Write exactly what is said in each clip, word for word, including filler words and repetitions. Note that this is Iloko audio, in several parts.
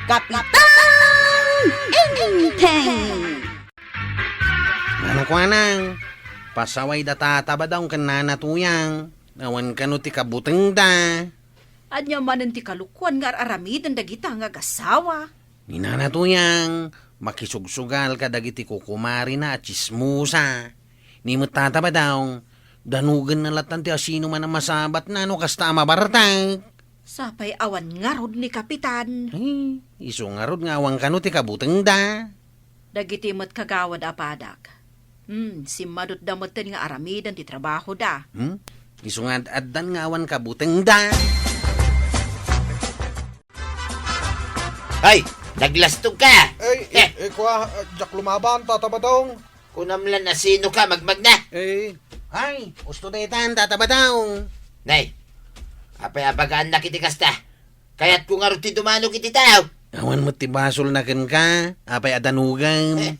Kapitan Enteng! Nana Kuanang, pasaway da Tata Badong ken Nana Tuyang. Awan kano ti kabutengda. Ania manen ti kalokuan nga ar-aramiden dagita nga agasawa? Ni Nana Tuyang, makisugsugal kadagiti kukumarina a tsismosa. Ni met Tata Badong, danugenna latan ti asino man a masabatna no kasta a mabartek. Sapay awan ngarud ni Kapitan. Ay, isu ngarud nga awan kano ti kabutengda. Dagiti met kagawad a padak. Hmm, simmadutda metten nga aramiden ti trabahoda. Hmm? Isu nga ad-addan nga awan kabutengda. Ay, naglastog ka! Ay, Eh. eh, eh, kua, ah, diak lumaban, Tata Badong. Kunam lan asino ka, magmagna. Eh. Ay, usto daytan, Tata Badong. Nay, apay abagaannak iti kasta? Kayatko ngarud ti dumanog iti tao. Awan met ti basolna kenka, apay a danogam. Eh.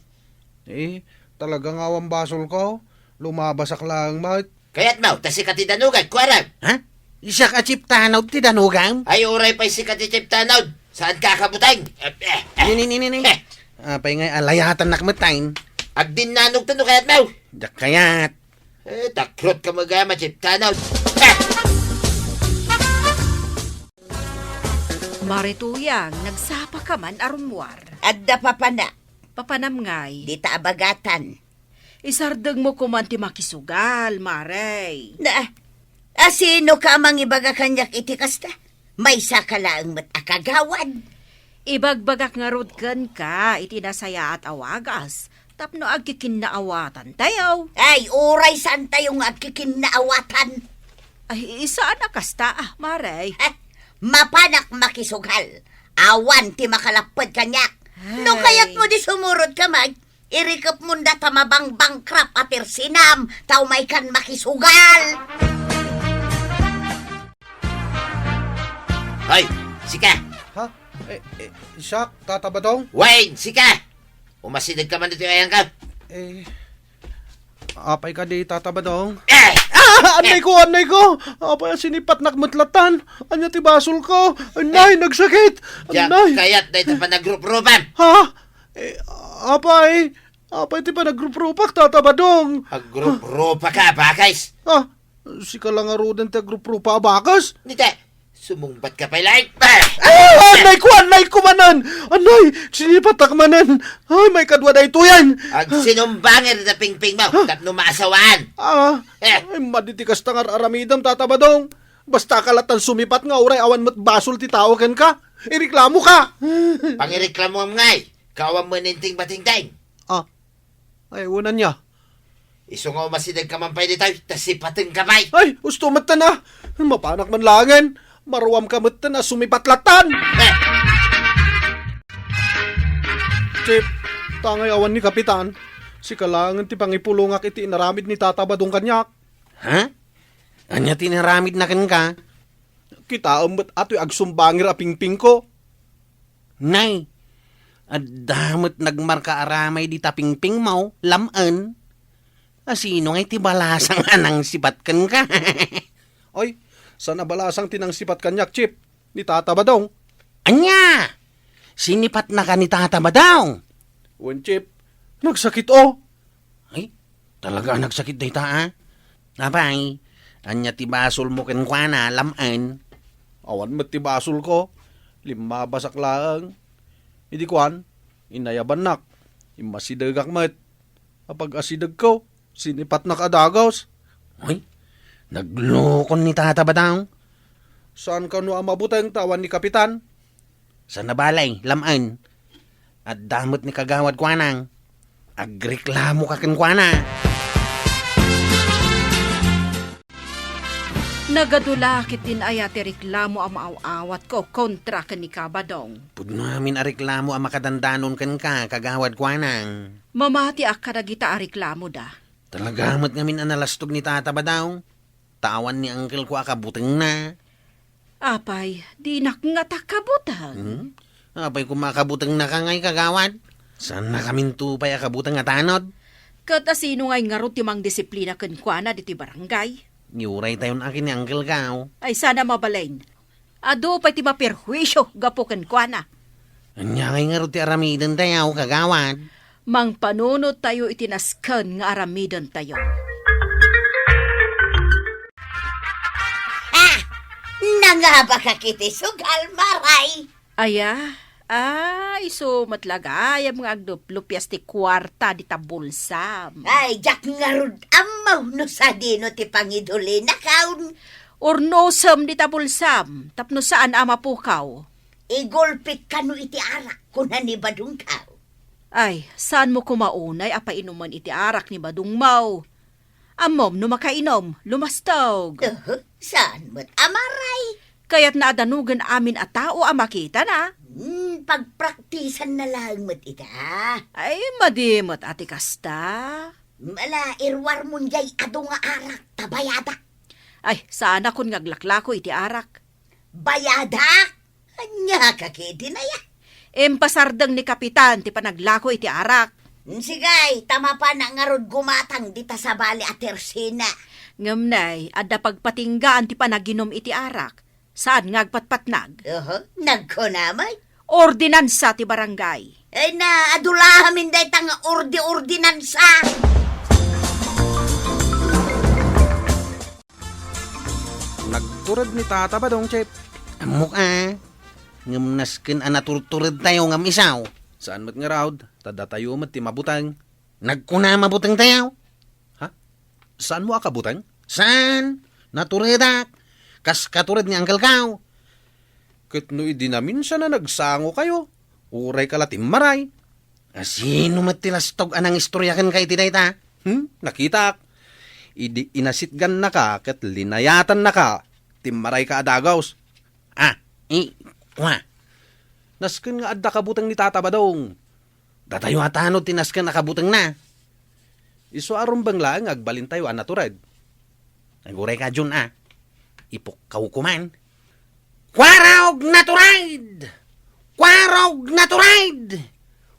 Eh, talaga nga awan basolko. Lumabasak laeng met. Kayatmo, ta sika ti danogak, kuarem. Ha? Siak a Chief Tanod ti danogam? Ay, uray pay sika ti Chief Tanod. Saan ka kabuteng? Eh, eh, eh. Ni, ni, ni, ni, ni. Eh. Apay ngay alayatannak met tayn? Agdinnanog ta no kayatmo. Diak kayat. Eh, takrot ka magama, Chief Tanod. Eh. Mare Tuyang, nagsapa ka man a rummuar. Adda papana. Papanam ngay? Dita abagatan. Isardengmo koman ti makisugal, Mare. Na, asino ka a mangibaga kaniak iti kasta? Maysa ka laeng met a kagawad. Ibagbagak ngarud kenka iti nasayaat a wagas tapno agkikinnaawatan tayo. Ay, uray saan tayo nga agkikinnaawatan. Ay, saan a kasta, ah, Mare? Eh, mapanak makisugal. Awan ti makalapped kaniak. No Ay. Kayatmo di sumurot ka met, irikepmon data mabangbangkrap a persinam, ta umaykan makisugal. Hoy, sika! Ha? Eh, eh, siak, Tata Badong? Wen, sika! Umasideg ka man ditoy ayanka. Eh, apay kadi, Tata Badong? Eh! Ah, annay ko, annay ko! Apay a sinipatnak met latan? Ania ti basolko? Annay, Eh. Nagsakit! Diak Annay! Kayat dayta panagruprupan. Ha? Eh, apay? Apay ti panagruprupak, Tata Badong? Agruprupa ka, bakes? Ah, sika la ngaruden ti agruprupa a bakes? Nita, sumungbat ka pay laeng. Ah, annay ko, annay ko manen! Annay, sinipatak manen! Ay, maikadua daytoyen! Agsinumbangir da pingping mo, Ha? Tapno maasawaan. Ah, Eh. Ay, madi ti kasta nga ar-aramidem, Tata Badong. Basta ka latan sumipat nga uray awan met basol ti tao kenka. Ireklamo ka! Pangireklamoam ngay, kawan mo ning tingbatingting. Ah, ay, unan niya. Isu nga umasideg ka man pay ditoy, ta sipaten ka pay. Ay, usto met na. Mapanak man laengen. Maruam ka met na sumipat latan. Eh. Chief, tangay awan ni Kapitan. Sika laengen ti pangipulongak iti inaramid ni Tata Badong kaniak. Ha? Ania ti inaramidna kenka? Kitaem met atoy agsumbangir a pingpingko. Nay, adda met nagmarka aramay dita pingpingmo, lam-en. Asino ngay ti balasang a nangsipat kenka? Ay, saan a balasang ti nangsipat kaniak, Chief? Ni Tata Badong. Ania? Sinipatnaka ni Tata Badong? Wen, Chief. Nagsakit, oh. Ay, talaga a nagsakit dayta, a? Apay, ania ti basolmo kenkuana, lam-en? Awan met ti basolko. Limmabasak laeng. Idi kuan, inayabannak. Immasidegak met. Apag-asidegko, sinipatnak a dagus. Uy, naglukon ni Tata Badong. Saan kano a mabuteng ta awan ni Kapitan? Saan a bale, lam-en. Adda met ni Kagawad kuana. Agreklamo ka kenkuana. Nagadu la ket din aya ti reklamo a maaw-awatko kontra ken ni Kabadong. Pudno amin a reklamo a makadandanon kenka, Kagawad kuana. Mamatiak kadagita a reklamoda. Talaga met ngamin a nalastog ni Tata Badong. Ta awan ni angkelko a kabutengna. Apay, dinak ngata kabuteng? Hmm? Apay koma a kabutengnaka ngay, Kagawad? Saannakaminto pay a kabuteng a tanod? Ket asino ngay ngarud ti mangdisiplina kenkuana ditoy barangay? Ni uray tayon akin ni Uncle Gao. Ay, saan a mabalin. Adu pay ti maperhuisio gapu kenkuana. Ania ngay ngarud ti aramidentayo, kagawad? Mangpanunot tayo iti nasken nga aramidentayo. Ah! Nangabakak iti sugal, Maray! Aya? Ah, isu met la gayam nga agluplupias ti kuarta dita bulsam. Ay, diak ngarud ammo no sadino ti pangidulinakaw. Urnosem dita bulsam, tapno saan a mapukaw. Igulpik kano iti arak, kuna ni badongkaw. Ay, saanmo koma unay a painumen iti arak ni badongmo? Ammom no makainom, lumastog. Uhu, saan met a Maray? Kayatna a danogen amin a tao a makitana. Hmm, pagpraktisanna laeng met ita. Ay, madi met a ti kasta. Ala, iruarmon jay adu nga arak, ta bayadak. Ay, saanakon nga aglaklako iti arak. Bayadak? Ania ka ketdin aya? Impasardeng ni Kapitan ti panaglako iti arak. Sige, ta mapanak ngarud gumatang dita sabali a tersina. Ngem nay, adda pagpatinggaan ti panaginum iti arak. Saan nga agpatpatnag? Oho, nagkuna met. Ordinansa ti barangay. Ay na, adu la amin dayta nga ordi-ordinansa. Nagtured ni Tata Badong, Chip. Ammok a. Ngem nasken a naturturedtayo ngem isu. Saan met ngarud, ta datayo met ti mabuteng. Nagkuna a mabutengtayo. Ha? Saanmo a kabuteng? Saan? Naturedak. Kas katured ni angkelkaw. Ket no idi naminsan a nagsangokayo, urayka la timmaray. A, sino met ti lastog a nangistorya kenka iti dayta? Hmm? Nakitak. Idi inasitgannaka ket linayatannaka, timmarayka a dagus. Ah, i, kua. Nasken nga adda kabuteng ni Tata Badong. Datayo a tanod ti nasken a kabutengna. Isu a rumbeng laeng nga agbalintayo a natured. Aguray ka, Jun, a. Ipukkaw ko man. Kuarog natured! Kuarog natured!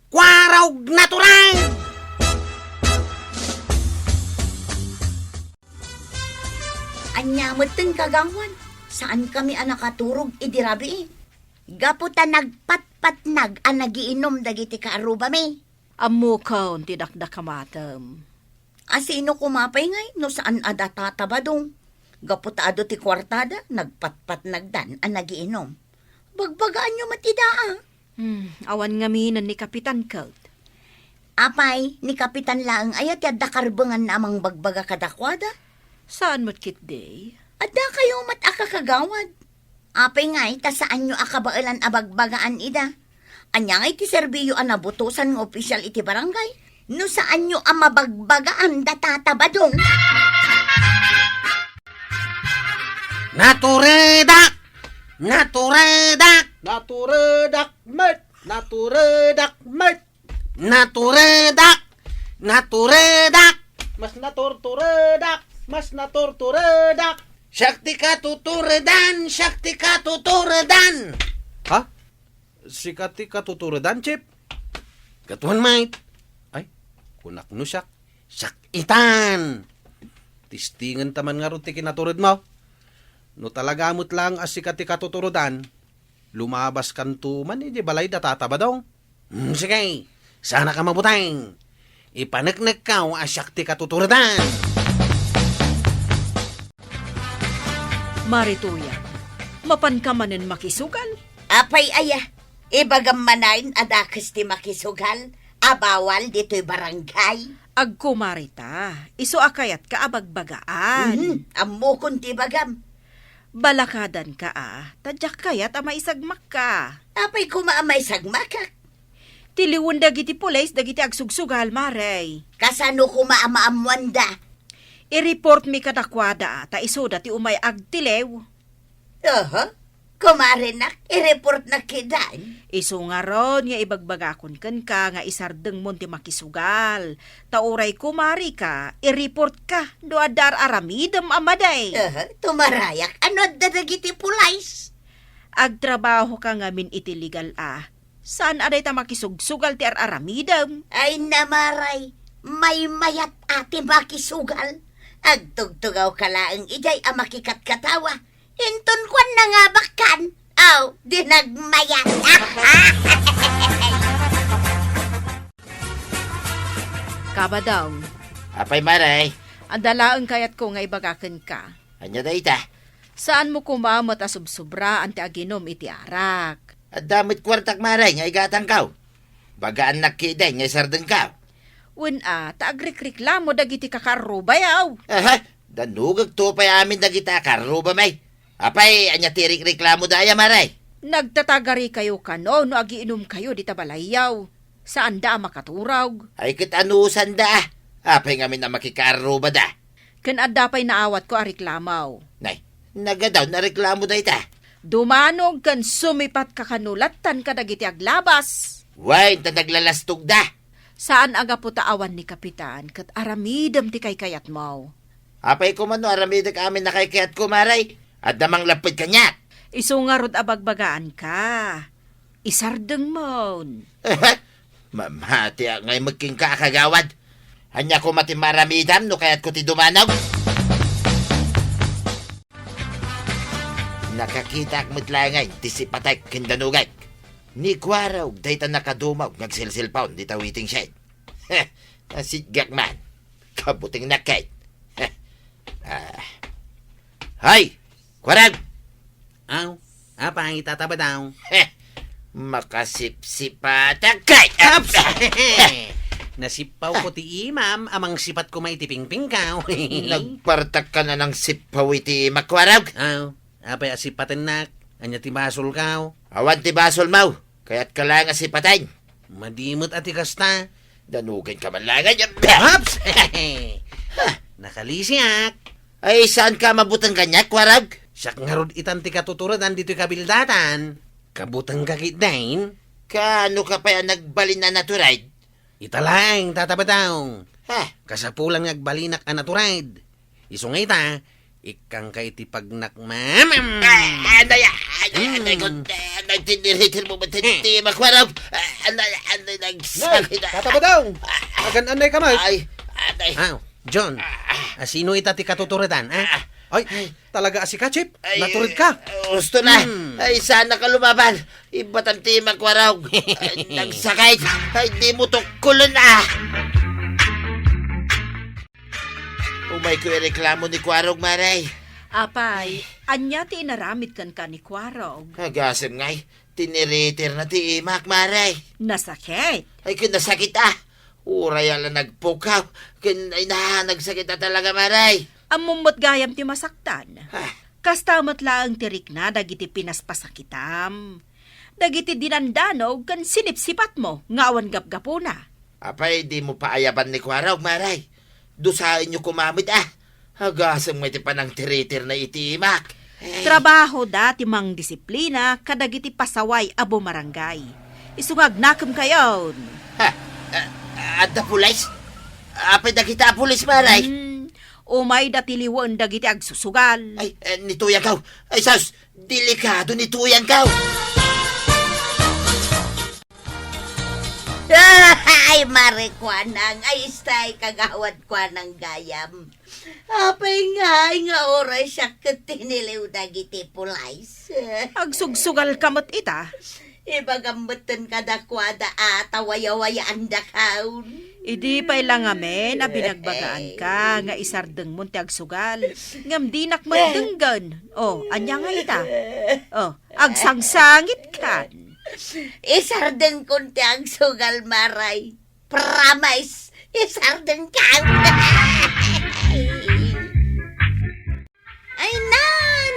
Kuarog natured! Ania metten, kagawad? Saankami a nakaturog idi rabii. Gapu ta nagpatpatnag a nagiinum dagiti kaarrubami. Ammokon ti dakdakamatem. A sino koma pay ngay no saan a da Tata Badong? Gapu ta adu ti kuartada, nagpatpatnagdan a nagiinum. Bagbagaanyo met ida, a. Hmm, awan ngamin ni Kapitan ket. Apay, ni Kapitan laeng aya ti adda karbenganna a mangbagbaga kadakuada? Saan met ketdi? Addakayo met a kakagawad. Apay ngay ta saanyo a kabaelan a bagbagaan ida? Ania ngay ti serbiyo a nabutosan nga opisyal iti barangay no saanyo a mabagbagaan da Tata Badong? Naturedak! Naturedak! Naturedak met! Naturedak met! Naturedak! Naturedak! Mas naturturedak! Mas naturturedak! Siak ti katuturedan! Siak ti katuturedan! Ha? Sika ti katuturedan, Chip? Katuan, mate. Ay, kunak no siak. Siak itan! Tistingen ta man ngarud ti kinaturedmo. No talaga met laeng a sika ti katuturedan, lumabaskanto man idiay balay da Tata Badong. Hmm, sige, saanak a mabuteng. Ipaneknekkaw a siak ti katuturedan. Marituyan, mapanka manen makisugal? Apay aya, ibagam manen a dakes ti makisugal a bawal ditoy barangay? Agkumarita, isu a kayatka a bagbagaan. Mhm, ammokon ti ibagam. Balakadanka a, ta diak kayat a maisagmakka. Apay koma a maisagmakak? Tiliwen dagiti pulis dagiti agsugsugal, Mare. Kasano koma a maammoanda? I-reportmi kadakuada a, ta isuda ti umay agtiliw. Oho, kumarenak, i-reportnak ketdin. Isu ngarud nga ibagbagakon kenka nga isardengmon ti makisugal. Ta uray kumarika, i-reportka no adda ar-aramidem a madi. Aha, tumarayak. Ano adda dagiti pulis? Agtrabahoka ngamin iti legal a. Saan a dayta makisugsugal ti ar-aramidem? Ay, Mare, maymayat a ti makisugal. Agtugtugawka laeng idiay a makikatkatawa. Inton kuan nangabakkan, aw, di nagmayat. Tabadong. Apay, Mare? Adda laeng kayatko nga ibaga kenka. Ania dayta? Saanmo koma met a subsobraan ti aginum iti arak. Adda met kuartak, Mare, nga igatangko. Bagaannak ketdin nga isardengko. Wen a, ta agrikreklamo dagiti kakaarrubayo. Aha, danugekto pay amin dagiti kakaarrubami. Apay, ania ti rikreklamoda aya, Mare? Nagtatagarikayo kano no agiinumkayo dita balayyo. Saanda a makaturog. Ay, ket anusanda? Apay ngamin a makikaarrubada? Ken adda pay naawatko a reklamo. Nay, nagadaw a reklamo dayta. Dumanog ken sumipatka kano lattan kadagiti aglabas. Wen, ta naglalastogda. Saan a gapu ta awan ni Kapitan ket aramidem ti kaykayatmo. Apay koma no aramidek amin a kaykayatko, Mare? Adda manglapped kaniak. Isu ngarud a bagbagaanka. Isardengmon. Mamatiak ngay met kenka a kagawad. Ania koma ti maaramidam no kayatko ti dumanog? Nakakitaak met laengen ti sipatek ken danugek. Ni Kuarog dayta nakadumog nga agselselpon dita waiting shed. Nasitgak man. Kabutengnak ket. Ah. Hay! Kuarog! Aw, apay, Tata Badong? Makasipsipatak kay. Aps! Nasippawko ti imam, a mangsipat koma iti pingpingko. Nagpartak ka na nang sippaw iti imak, Kuarog? Aw, apay a sipatennak? Ania ti basolko? Awan ti basolmo. Kayatka laeng a sipaten. Madi met a ti kasta. Danugenka man laeng. Aps! Nakalisiak. Ay, saanka mabuteng kaniak, Kuarog? Siak ngarud itan ti katuturedan ditoy kabildatan. Kabutengka ketdin? Kaano ka pay a nagbalin a naturide? Ita laeng, Tata Badong. Ha? Kasapulan nga agbalinak a naturide. Isu nga ita, ikkanka iti pagnakmamam. Ay, anay, anay, anay, Hmm. Anay, tiniritir mo, Hmm. Tiniti, makwarog. Anay, anay, Nay, nagsakit. Tata Badong, agan-anay ka, Mike? Ay, anay. Ah, John, Ah. ah, sino ita ti katuturedan, ah? Ah. Ay, Ay. Talaga a sika, Chip? Ay, natured ka? Gusto na. Hmm. Ay, sana ka lumaban. Ibatam ti makwarog. Ay, nagsakit. Ay, di mo tukkulon, ah. Umayko ireklamo ni Kuarog, Mare. Apay, ania ti inaramid kenka ni Kuarog? Agasem ngay, tiniritir na ti imak, Mare. Nasakit? Ay, ken nasakit, ah. Uray a la nagpukaw, ken, ay na, nagsakit a talaga, Mare. Ammom met gayam ti masaktan. Ah. Kasta met laeng ti rikna dagiti pinaspasakitam. Dagiti dinandanog ken sinipsipatmo nga awan gapgapuna. Apay, di mo paayaban ni Kuarog, Mare? Dusaenyo koma met, ah. Agasem ngay ti panangtiritirna iti imak. Ay. Trabahoda ti mangdisiplina kadagiti pasaway a bumarangay. Isu nga agnakemkayon. Ha? Ah, adda pulis? Apay dagita a pulis, Mare? Hmm, umayda tiliwen dagiti agsusugal. Ay, eh, ni Tuyangko. Ay, sus! Delikado ni Tuyangko. Ay, Mare Kuanang, ay, istay, kagawad Kuanang gayam. Apay ngay nga oras siak ket tiniliw dagiti pulis? Agsugsugal ka met ita? Ibagam metten kadakuada a ta wayawayaandakaon. Idi pay la ngamin a binagbagaanka nga isardengmon ti agsugal, ngem dinak met denggen. Oh, ania nga ita? Oh, agsangsangit kan. Isardengkon ti agsugal, Maray. Promise, isardengkan. Ay, na,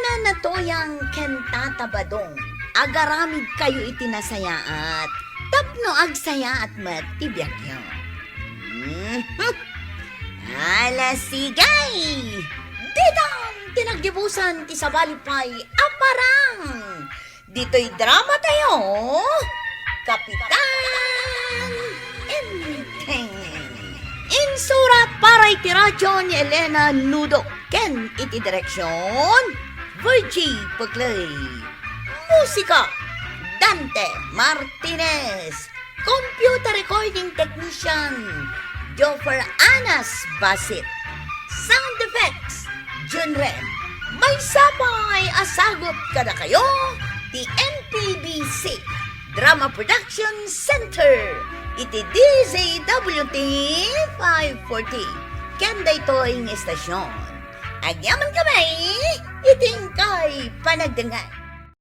na, na, Tuyang ken Tata Badong, agaramidkayo iti nasayaat tapno agsayaat met ti biagyo. Mhm. Ala, sige! Ditan ti naggibusan ti sabali pay a parang ditoy drama tayo, Kapitan Enteng. Insurat para iti radyo ni Elena Nudo ken iti direksyon, Virgie Peclay. Musika, Dante Martinez. Computer recording technician, Joffer Anas Basit. Sound effects, Junren. Maysa pay a sagut kadakayo ti M P B C Drama Production Center. iti D Z W T five forty. Ken daytoy nga istasyon, agyamankami iti inkay panagdengngeg.